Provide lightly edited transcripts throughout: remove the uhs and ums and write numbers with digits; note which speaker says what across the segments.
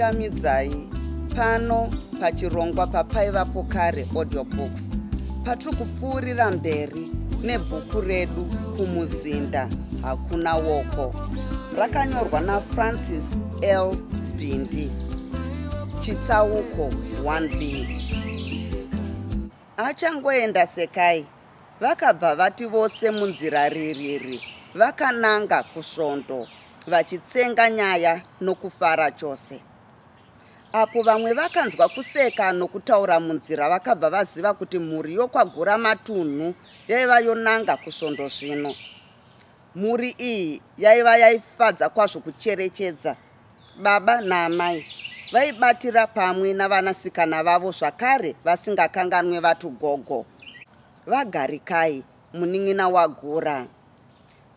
Speaker 1: Tinokuchingamidzai pano pachirongwa papaivapo kare audiobooks patiri kupfuurira mberi nebhuku redu Kumuzinda Hakuna Woko rakanyorwa naFrancis L Bvindi, chitsauko 1B. Achangoenda Sekai, vakabva vati vose munzira ririri vakananga kusvondo vachitsenga nyaya nokufara chose. Apo vamwe vakanzwa kuseka nokutaura munzira vakabva vaziva kuti mhuri yokwaGuramatunhu yaiva yonanga kusvondo zvino. Mhuri iyi yaiva yaifadza kwazvo kucherechedza. Baba naamai vaibatira pamwe navanasikana vavo zvakare vasingakanganwe vatugogo. VaGarikai, munin'ina waGura.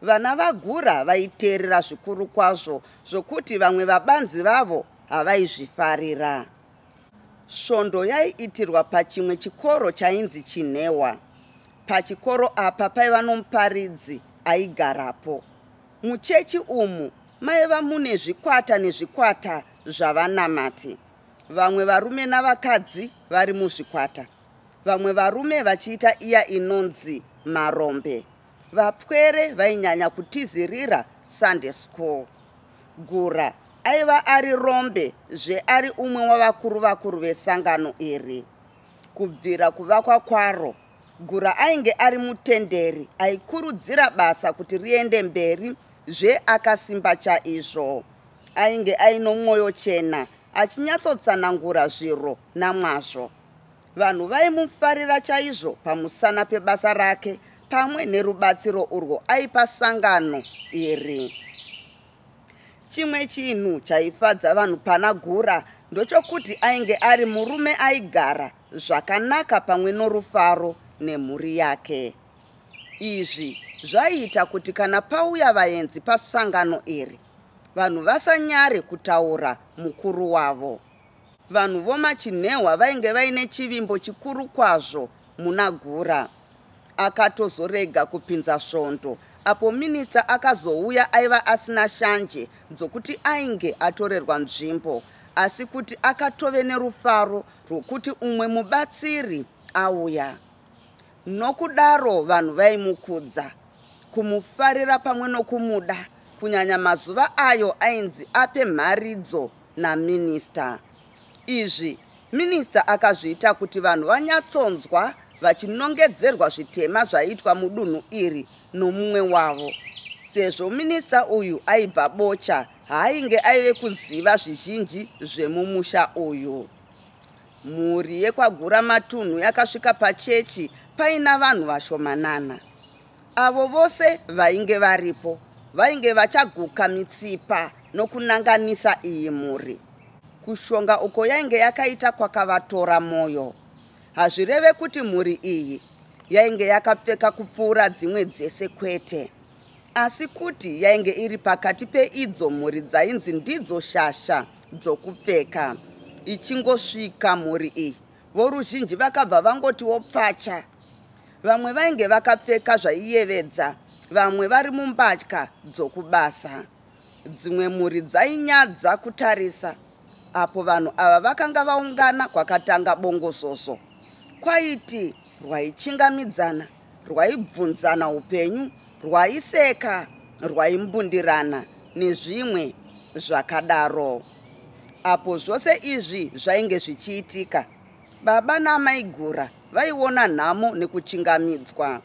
Speaker 1: Vana vaGura vaiteerera zvikuru kwazvo zvokuti vamwe vabanzi vavo havaizvifarira. Svondo yaiitirwa pachimwe chikoro chainzi Chinhewa. Pachikoro apa paiva nomuparidzi aigarapo. Muchechi umu maiva mune zvikwata nezvikwata zvavanamati. Vamwe varume navakadzi vari muzvikwata. Vamwe varume vachiita iya inonzi marombe. Vapwere vainyanya kutizirira Sunday school. Gura aiva ari rombe zve ari umwe wavakuru vakuru vesangano iri. Kubvira kuvakwa kwaro, Gura ainge ari mutenderi aikurudzira basa kuti riende mberi zve akasimba chaizvo. Ainge aino mwoyo chena achinyatsotsanangura zviro namwazvo. Vanhu vaimufarira chaizvo pamusana pebasa rake pamwe nerubatsiro urwo aipa sangano iri. Chimwe chinhu chaifadza vanhu pana Gura ndochokuti ainge ari murume aigara zvakanaka pamwe norufaro nemhuri yake. Izvi zvaiita kuti kana pauya vaenzi pasangano iri, vanhu vasanyare kutaura mukuru wavo. Vanhu vomaChinhehwa vainge vaine chivimbo chikuru kwazvo muna Gura. Akatozorega kupinza svondo apo minista akazouya aiva asina shanje dzokuti ainge atorerwa nzvimbo asi kuti akatove nerufaro rwokuti umwe mubatsiri auya. Nokudaro vanhu vaimukudza, kumufarira pamwe nokumuda kunyanya mazuva ayo ainzi ape mharidzo naminista. Izvi minista akazviita kuti vanhu vanyatsonzwa vachinongedzerwa zvitema zvaiitwa mudunhu iri nomumwe wavo. Sezvo minista uyu aibva Bocha haainge aive kuziva zvizhinji zvemumusha uyu. Mhuri yekwaGuramatunhu yakasvika pachechi paina vanhu vashomanana. Avo vose vainge varipo vainge vachaguka mitsipa nokunanganisa iyi mhuri. Kushonga uko yainge yakaita kwakavatora mwoyo. Hazvireve kuti mhuri iyi yainge yakapfeka kupfuura dzimwe dzese kwete, asi kuti yainge iri pakati peidzo mhuri dzainzi ndidzo shasha dzokupfeka. Ichingosvika mhuri iyi, voruzhinji vakabva vangotiwo pfacha. Vamwe vainge vakapfeka zvaiyevedza, vamwe vari mumbatya dzokubasa. Dzimwe mhuri dzainyadza kutarisa. Apo vanhu ava vakanga vaungana kwakatanga bongozozo. Kwaiti rwaichingamidzana, rwaibvunzana upenyu, rwaiseka, rwaimbundirana nezvimwe zvakadaro. Apo zvose izvi zvainge zvichiitika, baba naamai Gura vaiona nhamo nekuchingamidzwa.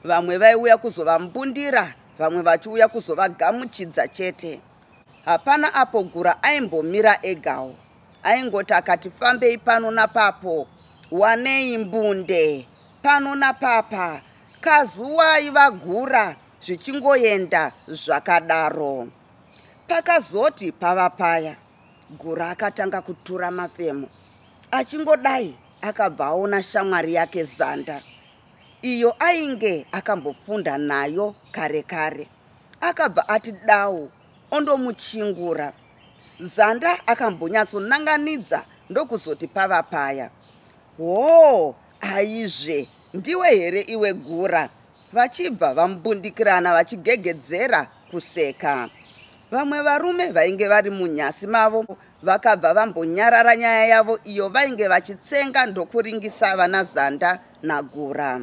Speaker 1: Vamwe vaiuya kuzovambundira, vamwe vachiuya kuzovagamuchidza chete. Hapana apo Gura aimbomira egawo. Aingoti akati fambei pano napapo, wanei mbunde pano napapa, kazuwai vaGura zvichingoenda zvakadaro. Pakazoti pava paya, Gura akatanga kutura mafemo. Achingodai akabva aona shamwari yake Zanda, iyo ainge akambofunda nayo kare kare. Akabva ati dau ondomuchingura. Zanda akambonyatsonanganidza ndokuzoti pava paya, Hoo, aizve, ndiwe here iwe Gura? Vachibva vambundikirana vachigegedzera kuseka. Vamwe varume vainge vari munyasi mavo vakabva vambonyarara nyaya yavo iyo vainge vachitsenga ndokuringisa vana Zanda naGura.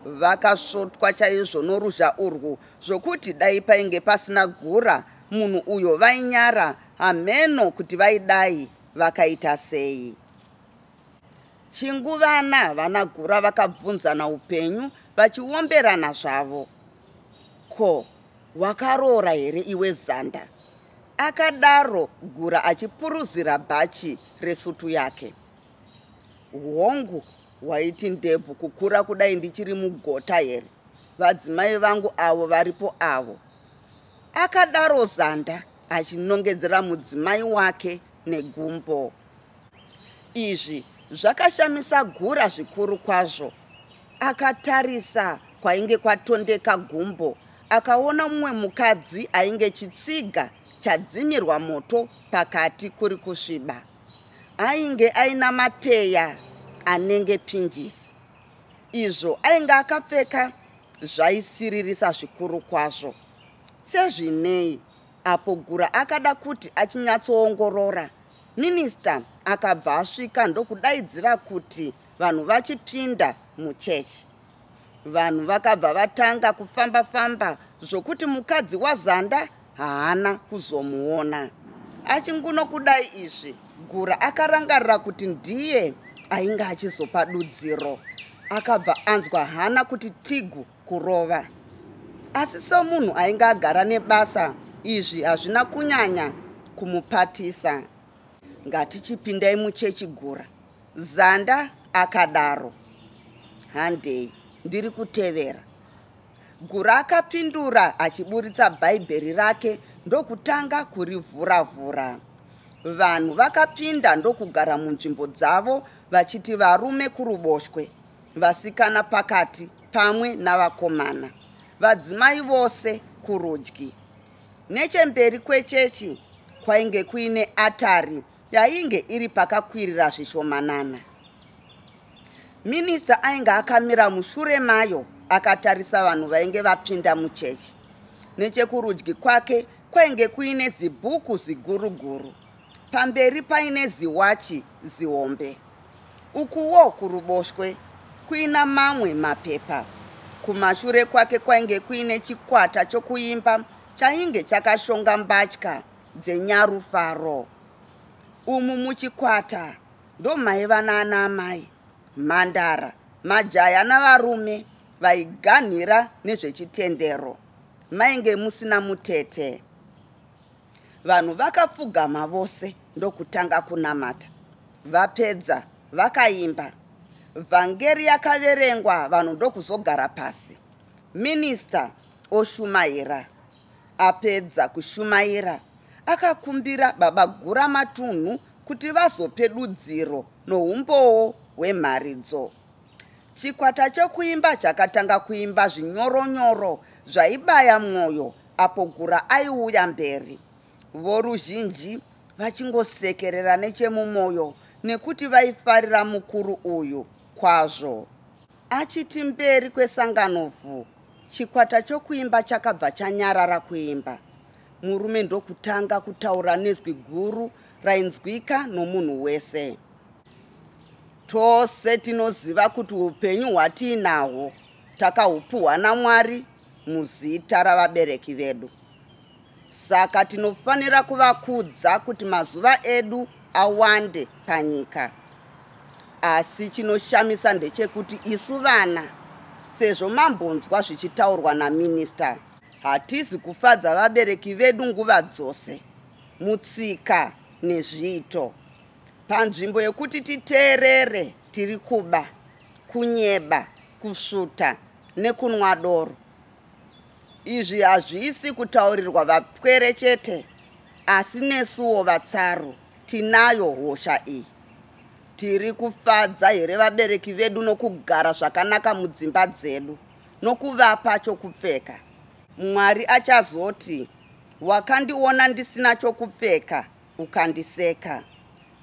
Speaker 1: Vakasvotwa chaizvo noruzha urwu zvokuti dai painge pasina Gura munhu uyo vainyara hameno kuti vaidai vakaita sei. Chinguvana vanaGura vakabvunzana upenyu vachiomberana zvavo. Ko wakaroora here iwe Zanda? Akadaro Gura achipuruzira bhachi resutu yake. Hongu, waiti ndebvu kukura kudai ndichiri mugota here? Vadzimai vangu avo varipo avo. Akadaro Zanda achinongedzera mudzimai wake negumbo. Izvi zvakashamisa Gura zvikuru kwazvo. Akatarisa kwainge kwatondeka gumbo akaona mumwe mukadzi ainge chitsiga chadzimirwa moto pakati kuri kusviba. Ainge aina mateya anenge pinjisi. Izvo ainge akapfeka zvaisiririsa zvikuru kwazvo. Sezvinei, apo Gura akada kuti achinyatsoongorora, minista akabva asvika ndokudaidzira kuti vanhu vachipinda muchechi. Vanhu vakabva vatanga kufamba-famba zvokuti mukadzi waZanda haana kuzomuona. Achingunokudai izvi, Gura akarangarira kuti ndiye ainge achizopa dudziro. Akabva anzwa hana kuti tigu kurova. Asi somunhu ainge agara nebasa, izvi hazvina kunyanya kumupatisa. Ngatichipindai muchechi Gura, Zanda akadaro. Handei, ndiri kutevera. Gura akapindura achiburitsa bhaibheri rake ndokutanga kurivhura-vhura. Vanhu vakapinda ndokugara munzvimbo dzavo vachiti varume kuruboshwe, vasikana pakati pamwe navakomana, vadzimai vose kurudyi. Nechemberi kwechechi kwainge kuine atari yainge iri pakakwirira zvishomanana. Minista ainge akamira mushure mayo akatarisa vanhu vainge vapinda muchechi. Nechekurudyi kwake kwainge kuine zibhuku ziguru-guru. Pamberi paine ziwachi zihombe. Ukuwo kuruboshwe kuina mamwe mapepa. Kumashure kwake kwainge kuine chikwata chokuimba chainge chakashonga mbatya dzenyarufaro. Umu muchikwata ndomaiva naana amai, mhandara, majaya navarume vaiganhira nezvechitendero. Mainge musina mutete. Vanhu vakapfugama vose ndokutanga kunamata. Vapedza vakaimba. Vhangeri yakaverengwa vanhu ndokuzogara pasi. Minista oshumaira. Apedza kushumaira, akakumbira Baba Guramatunhu kuti vazope dudziro noumbowo hwemharidzo. Chikwata chokuimba chakatanga kuimba zvinyoronyoro zvaibaya mwoyo apo Gura aiuya mberi. Voruzhinji vachingosekerera nechemumwoyo nekuti vaifarira mukuru uyu kwazvo. Achiti mberi kwesangano vhu, chikwata chokuimba chakabva chanyarara kuimba. Murume ndokutanga kutaura nezwi guru rainzwika nomunhu wese. Tose tinoziva kuti upenyu hwatiinahwo takahupuhwa naMwari muzita ravabereki vedu. Saka tinofanira kuvakudza kuti mazuva edu awande panyika. Asi chinoshamisa ndechekuti isu vana, sezvo mambonzwa zvichitaurwa naminista, hatizi kufadza vabereki vedu nguva dzose mutsika nezviito. Panzvimbo yekuti titeerere, tiri kuba, kunyeba, kusvuta nekunwa doro. Izvi hazvisi kutaurirwa vapwere chete, asi nesuwo vatsaru tinayo hosha iyi. Tiri kufadza here vabereki vedu nokugara zvakanaka mudzimba dzedu, nokuvapa chokupfeka? Mwari achazoti, wakandiona ndisina chokupfeka ukandiseka.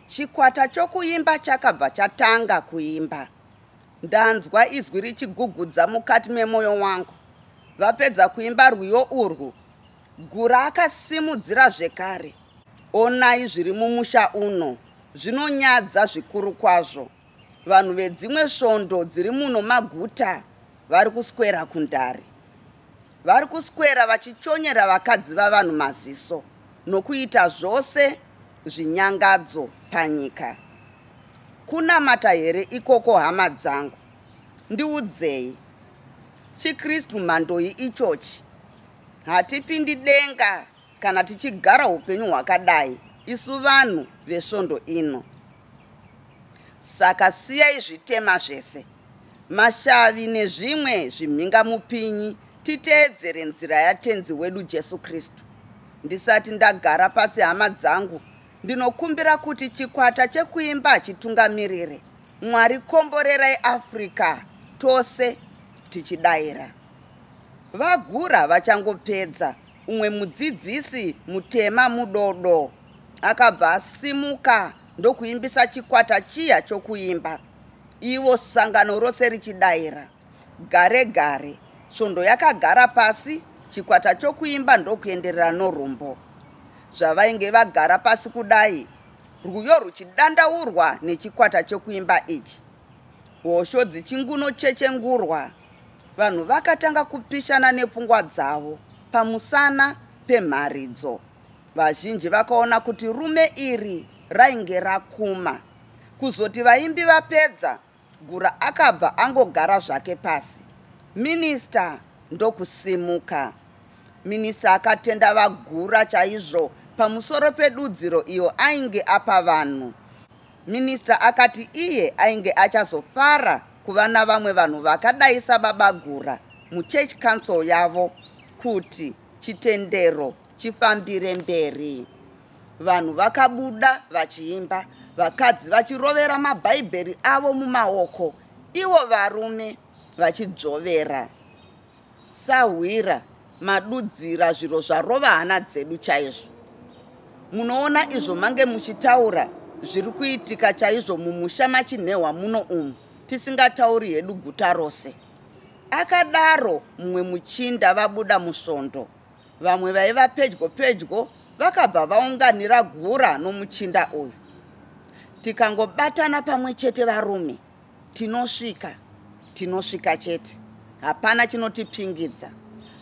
Speaker 1: Chikwata chokuimba chakabva chatanga kuimba. Ndanzwa izwi richigugudza mukati memoyo wangu. Vapedza kuimba rwiyo urwu, Gura akasimudzira zvekare. Onai zviri mumusha uno, zvinonyadza zvikuru kwazvo. Vanhu vedzimwe svondo dziri muno maguta vari kuswera kundari. Vari kuswera vachichonyera vakadzi vavanhu maziso nokuita zvose zvinyangadzo panyika. Kunamata here ikoko hama dzangu? Ndiudzei. ChiKristu mhandoi ichochi? Hatipindi denga kana tichigara upenyu hwakadai isu vanhu vesvondo ino. Saka siyai zvitema zvese, mashavi nezvimwe zvimhingamupinyi titeedzere nzira yaTenzi wedu Jesu Kristu. Ndisati ndagara pasi hama dzangu, ndinokumbira kuti chikwata chekuimba chitungamirire. Mwari komborerai Africa tose tichidaira. VaGura vachangopedza, umwe mudzidzisi mutema mudodo akabva asimuka ndokuimbisa chikwata chiya chokuimba, ivo sangano rose richidaira. Gare gare, svondo yakagara pasi, chikwata chokuimba ndokuenderera norumbo. Zvavainge vagara pasi kudai, rwuyo rwuchidandaurwa nechikwata chokuimba ichi, hosho dzichingunochechengurwa, vanhu vakatanga kupishana nepfungwa dzavo pamusana pemharidzo. Vazhinji vakaona kuti rume iri rainge rakuma. Kuzoti vaimbi vapedza, Gura akabva angogara zvake pasi. Minista ndokusimuka. Minista akatenda vaGura chaizvo pamusoro pedudziro iyo ainge apa vanhu. Minista akati iye ainge achazofara kuva navamwe vanhu vakadai sababa Gura muchurch council yavo kuti chitendero chifambire mberi. Vanhu vakabuda vachiimba, vakadzi vachirovera mabhaibheri avo mumaoko, ivo varume vachidzvovera. Sahwira madudzira zviro zvarova hana dzedu chaizvo. Munoona izvo mange muchitaura zviri kuitika chaizvo mumusha maChinehwa muno umu tisingatauri hedu guta rose. Akadaro mumwe muchinda vabuda musvondo. Vamwe vaiva pedyo pedyo vakabva vaunganira gura nomuchinda uyu. Tikangobatana pamwe chete varume, tinosvika, tinosvika chete. Hapana chinotipingidza.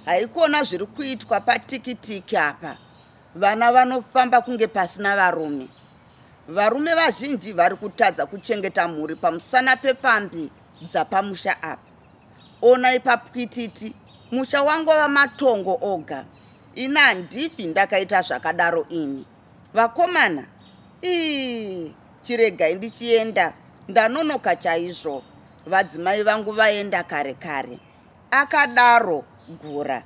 Speaker 1: Haikona zviri kuitwa patikitiki apa. Vana vanofamba kunge pasina varume. Varume vazhinji vari kutadza kuchengeta mhuri pamusana pepfambi dzapamusha apa. Onai papwititi, musha wangova matongo oga. Ini handifi ndakaita zvakadaro ini. Vakomana, ii, chiregai ndichienda, ndanonoka chaizvo. Vadzimai vangu vaenda kare kare. Akadaro Gura.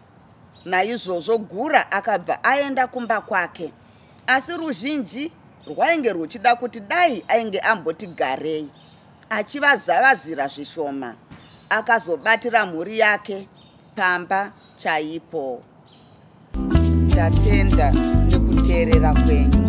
Speaker 1: Naizvozvo Gura akabva aenda kumba kwake. Asi ruzhinji rwainge rwuchida kuti dai ainge amboti garei achivazavazira zvishoma. Akazobatira mhuri yake pamba chaipo. Ndatenda nekuteerera kwenyu.